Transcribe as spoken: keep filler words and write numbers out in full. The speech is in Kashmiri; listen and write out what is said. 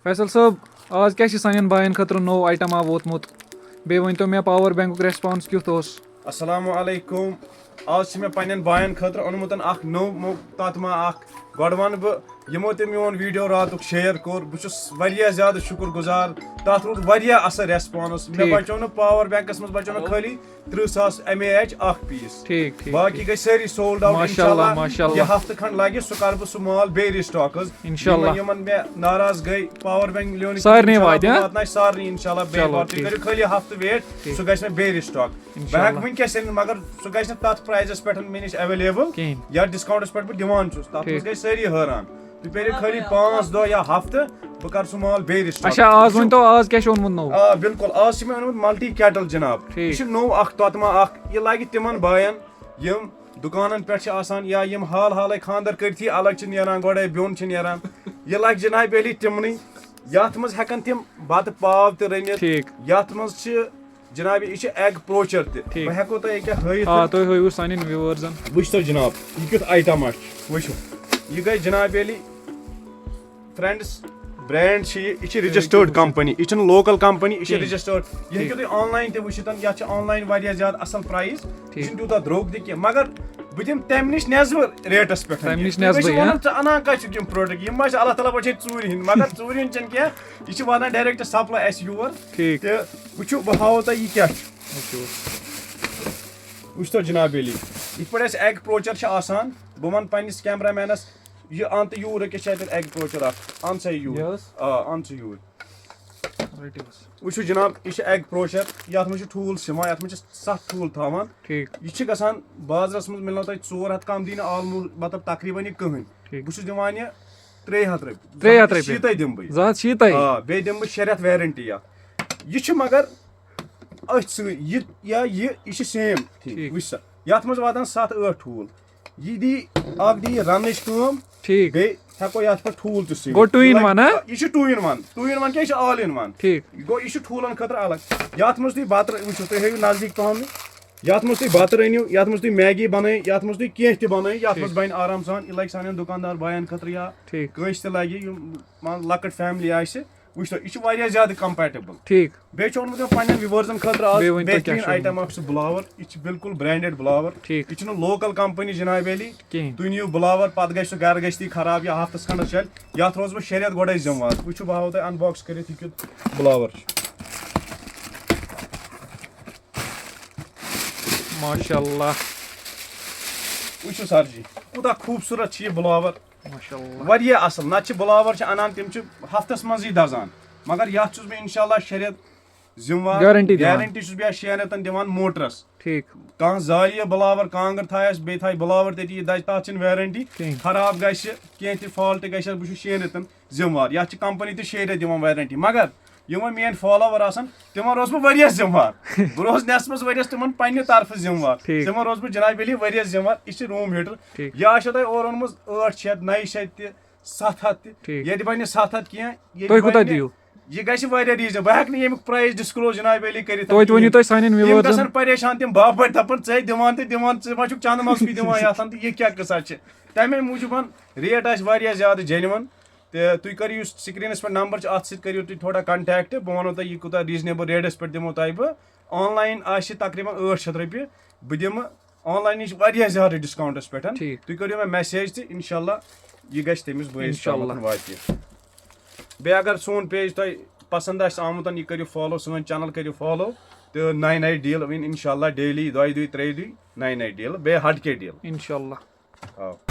فیصل صٲب، آز کیٛاہ چھِ سانٮ۪ن باین خٲطرٕ نوٚو آیٹم آو ووتمُت؟ بیٚیہِ ؤنۍتو مےٚ، پاور بینکُک ریسپانس کیُتھ اوس؟ السلام علیکم۔ آز چھِ مےٚ پننٮ۪ن باین خٲطرٕ اوٚنمُت اکھ نوٚو مو-، تتھ ما اکھ۔ گۄڈٕ ونہٕ بہٕ، یِمو تہِ میون ویڈیو راتُک شیئر کوٚر، بہٕ چھُس واریاہ زیادٕ شُکُر گُزار۔ تتھ روٗد واریاہ اصل ریسپانس۔ مےٚ ٹھیٖک۔ بچو نہٕ پاور بینکس منٛز، بچو نہٕ خٲلی ترٕٛہ ساس ایم اے ایچ اکھ پیٖس۔ ٹھیٖک، ٹھیٖک، باقی ٹھیٖک۔ گٔے سٲری سولڈ آوُٹ۔ ماشاءاللہ، ماشاءاللہ۔ یہِ ہفتہٕ کھنڈ لگہِ، سُہ کرٕ بہٕ سُہ مال بیٚیہِ رِسٹاک حظ۔ انشاءاللہ۔ یِمن، یِمن مےٚ ناراض گٔے پاور بینک لیونٕکۍ، سارنٕے انشاءاللہ واتہِ، بہٕ ہاں؟ واتناوٕ سارنٕے انشاءاللہ بیٚیہِ چلو، واتہِ۔ تُہۍ ٹھیٖک۔ کٔرِو خٲلی ہفتہٕ ویٹ، ٹھیٖک۔ سُہ گژھِ مےٚ بیٚیہِ رِسٹاک۔ بہٕ ہٮ۪کہٕ انشاءاللہ۔ وٕنکیٚس أنِتھ، مگر سُہ گژھِ نہٕ تتھ پرایزس پٮ۪ٹھ مےٚ نِش اویلیبل۔ کِہیٖنۍ۔ یا ڈسکاؤنٹس پٮ۪ٹھ بہٕ دِوان چھُس، تتھ منٛز ٹھیٖک۔ گژھِ سٲری حٲران۔ تُہۍ پیٲرِو خٲلی پانٛژھ دۄہ یا ہفتہٕ، بہٕ کرٕ سُہ مال بیٚیہِ رِسٹاک۔ اچھا، آز ؤنۍتو، آز کیٛاہ چھُ اوٚنمُت نوٚو؟ آ بِلکُل، آز چھِ مےٚ اوٚنمُت ملٹی کیٹل جناب۔ ٹھیٖک۔ یہِ چھُ نوٚو اکھ توتما اکھ، یہِ لگہِ تِمن باین یِم دُکانن پٮ۪ٹھ چھِ آسان یا یِم حال حالے خانٛدر کٔرتھی الگ چھِ نیران، گۄڈے بیوٚن چھِ نیران۔ یہِ لگہِ جناب علی تِمنٕے، یتھ منٛز ہٮ۪کن تِم بتہٕ پاو تہِ رٔنِتھ۔ ٹھیٖک۔ یتھ منٛز چھِ جناب، یہِ چھِ ایگ پروچر تہِ۔ ٹھیٖک۔ بہٕ ہٮ۪کو تۄہہِ ییٚکیٛاہ ہٲیِتھ۔ آ، تُہۍ ہٲیِو سانٮ۪ن ویورزن۔ وٕچھتو جناب، یہِ کیُتھ آیٹما چھُ، وٕچھِو۔ یہِ گٔے جناب علی فرینڈس برینڈ چھِ یہِ، یہِ چھِ رجسٹٲرڈ کمپنی، یہِ چھِنہٕ لوکل کمپنی، یہِ چھِ ٹھیٖک۔ رجسٹٲرڈ۔ یہِ ہیٚکِو تُہۍ آن لاین تہِ وٕچھِتھ، یتھ چھِ آن لاین واریاہ زیادٕ اصل پرایس۔ یہِ ٹھیٖک۔ چھُنہٕ تیوٗتاہ درٛوگ تہِ کینٛہہ، مگر بہٕ دِمہٕ تمہِ نِش نٮ۪صبہٕ ریٹس پٮ۪ٹھ۔ تَمہِ نِش تُہۍ گٔژھِو نٮ۪صبٕے، ہاں؟ وَنُن، ژٕ اَنان کَتہِ چھُکھ یِم پروڈکٹ؟ یِم ما چھِ اللہ تعالیٰ بچٲے ژوٗرِ ہِنٛدۍ، مگر ژوٗرِ ہِنٛدۍ چھِنہٕ کینٛہہ، یہِ چھِ واتان ڈایریکٹ سپلاے اَسہِ یور۔ ٹھیٖک۔ تہٕ وٕچھِو، بہٕ ہاوو تۄہہِ یہِ کیٛاہ چھُ۔ وٕچھِو۔ وٕچھتو جناب علی، یِتھ پٲٹھۍ اَسہِ ایگ پروچر چھِ آسان، بہٕ وَنہٕ پنٛنِس کیمرہ مینَس، یہِ اَن تہٕ یوٗر أکِس چھِ اَتٮ۪تھ ایگ پروچر اَکھ، اَن سا یہِ یوٗر۔ یہِ حظ؟ آ، اَن سا یوٗر۔ رٔٹِو حظ۔ وٕچھِو جناب، یہِ چھُ ایگ پروچر، یَتھ منٛز چھُ ٹھوٗل سِوان، یَتھ منٛز چھِ ستھ ٹھوٗل تھاوان۔ ٹھیٖک۔ یہِ چھِ گژھان بازرَس منٛز مِلنو تۄہہِ ژور ہَتھ کَم دی نہٕ آلموسٹ، مطلب تقریٖباً یہِ کٕہٕنۍ۔ ٹھیٖک۔ بہٕ چھُس دِوان یہِ ترٛےٚ ہَتھ رۄپیہِ۔ ترٛےٚ ہَتھ زٕ ہَتھ رۄپیہِ۔ شیٖتَے دِمہٕ بہٕ یہِ۔ زٕ ہَتھ شیٖتَے؟ آ، بیٚیہِ دِمہٕ بہٕ شےٚ رٮ۪تھ ویرنٹی یَتھ۔ یہِ چھُ مگر أتھۍ سۭتۍ، یہِ یا یہِ، یہِ چھِ سیم۔ ٹھیٖک۔ وٕچھ سا، یَتھ منٛز واتان ستھ ٲٹھ ٹھوٗل۔ یہِ دی اکھ دی یہِ رننٕچ کٲم۔ ٹھیٖک۔ بیٚیہِ ہٮ۪کو یَتھ پٮ۪ٹھ ٹھوٗل تہِ سُوِتھ۔ گوٚو two in یہِ لگہِ، one، ہا؟ یہِ چھُ two in one. Two in one کیٛاہ، یہِ چھُ آل اِن وَن۔ ٹھیٖک۔ گوٚو یہِ چھُ ٹھوٗلَن خٲطرٕ الگ۔ یَتھ منٛز تُہۍ بَتہٕ وٕچھِو، تُہۍ ہٲیِو نزدیٖک پَہَم۔ یَتھ منٛز تُہۍ بَتہٕ رٔنِو، یَتھ منٛز تُہۍ میگی بَنٲیِو، یَتھ منٛز تُہۍ کینٛہہ تہِ بَنٲیِو، یَتھ منٛز ٹھیٖک۔ بَنہِ آرام سان۔ یہِ لَگہِ سانٮ۪ن دُکاندار بایَن خٲطرٕ یا ٹھیٖک۔ کٲنٛسہِ تہِ لَگہِ، یِم مان لۄکٕٹ فیملی آسہِ۔ وٕچھتو، یہِ چھُ واریاہ زیادٕ کمپیٹیبل۔ ٹھیٖک۔ بیٚیہِ چھُ اوٚنمُت مےٚ پننٮ۪ن ویورزن خٲطرٕ آز بیٚیہِ ؤنۍ تو کیٛاہ بہترین چھُ آیٹم اوٚنمُت؟ اکھ، سُہ بلاور۔ یہِ چھُ بالکل برانڈیڈ بلاور۔ ٹھیٖک۔ یہِ چھُنہٕ لوکل کمپنی جناب علی کِہیٖنۍ۔ تُہۍ نِیِو بلاور، پتہٕ گژھِ سُہ گرٕ گژھِ تُہۍ خراب یا ہفتس کھنڈس چلہِ۔ یتھ روزٕ بہٕ شےٚ رٮ۪تھ گۄڈے ذمہٕ وار۔ وٕچھِو، بہٕ ہاوو تۄہہِ انباکس کٔرِتھ یہِ کیُتھ بلاور چھُ۔ ماشاء اللہ۔ وٕچھِو سر جی، کوٗتاہ خوٗبصوٗرت چھُ یہِ بلاور۔ ماشاء اللہ۔ واریاہ اصل۔ نتہٕ چھِ بلاور چھِ انان، تِم چھِ ہفتس منٛزٕے دزان، مگر یتھ چھُس بہٕ انشاءاللہ شےٚ رٮ۪تھ ذمہٕ وار۔ گارنٹی دِوان۔ گارنٹی چھُس بہٕ یتھ شٮ۪ن رٮ۪تن دِوان موٹرس۔ ٹھیٖک۔ کانٛہہ زالہِ یہِ بلاور، کانٛگٕر تھایس، بیٚیہِ تھایہِ بلاور تٔتی، یہِ دَزِ، تَتھ چھِنہٕ ویرنٹی۔ کِہیٖنۍ۔ خراب گژھِ، کینٛہہ تہِ فالٹ گژھِ، بہٕ چھُس شیٚن رٮ۪تن ذمہٕ وار۔ یَتھ چھِ کمپنی تہِ شیٚیہِ رٮ۪تۍ دِوان ویرنٹی، مگر یِم وۄنۍ میٲنۍ فالوور آسن، تِمن روزٕ بہٕ واریاہ ذمہٕ وار۔ بہٕ روزٕ نٮ۪صفس ؤریَس تِمن پننہِ طرفہٕ ذمہٕ وار۔ ٹھیٖک۔ تِمن روزٕ بہٕ جناب علی واریاہ ذمہٕ وار۔ یہِ چھِ روٗم ہیٖٹر۔ ٹھیٖک۔ یہِ آسیو تۄہہِ اورٕ اوٚنمُت ٲٹھ شیٚتھ، نَیہِ شیٚتہِ تہِ، ستھ ہَتھ تہِ۔ ٹھیٖک۔ ییٚتہِ بَنہِ ستھ ہَتھ کینٛہہ، ییٚتہِ تُہۍ کوٗتاہ بَنہِ، دِیِو؟ یہِ گژھِ واریاہ ریٖزن۔ بہٕ ہٮ۪کہٕ نہٕ ییٚمیُک پرایس ڈسکلوز جناب علی کٔرِتھ۔ توتہِ ؤنِو تُہۍ سانٮ۪ن یِم ویورزن۔ گژھن پریشان، تِم باپٲرۍ دَپَن، "ژٕ ہے دِوان تہٕ دِوان، ژٕ ما چھُکھ چندٕ منٛزٕے دِوان یَتھ تہٕ یہِ کیٛاہ قٕصہ چھِ؟" تَمے موٗجوٗب ریٹ آسہِ واریاہ زیادٕ جینوَن۔ تہٕ تُہۍ کٔرِو، یُس سکرینس پٮ۪ٹھ نمبر چھُ، اَتھ سۭتۍ کٔرِو تُہۍ تھوڑا کنٹیکٹ۔ بہٕ وَنو تۄہہِ یہِ کوٗتاہ ریزنیبل ریٹس پٮ۪ٹھ دِمو تۄہہِ بہٕ۔ آن لاین آسہِ تقریباً ٲٹھ شیٚتھ رۄپیہِ۔ بہٕ دِمہٕ آن لاین نِش واریاہ زیادٕ ڈسکاونٹس پٮ۪ٹھ۔ ٹھیٖک۔ تُہۍ کٔرِو مےٚ میسیج تہٕ انشاءاللہ یہِ گژھِ تٔمِس بٲیِس انشاءاللہ۔ تامَتھ واتہِ۔ بیٚیہِ اگر سون پیج تۄہہِ پسند آسہِ آمُت، یہِ کٔرِو فالو، سٲنۍ چینل کٔرِو فالو۔ تہٕ نَیہِ نَیہِ ڈیل وٕنہِ انشاءاللہ ڈیلی، دۄیہِ دۄہہِ ترٛیٚیہِ دۄہہِ نَیہِ نَیہِ ڈیل، بیٚیہِ ہٹ کے ڈیل۔ انشاءاللہ۔ آ۔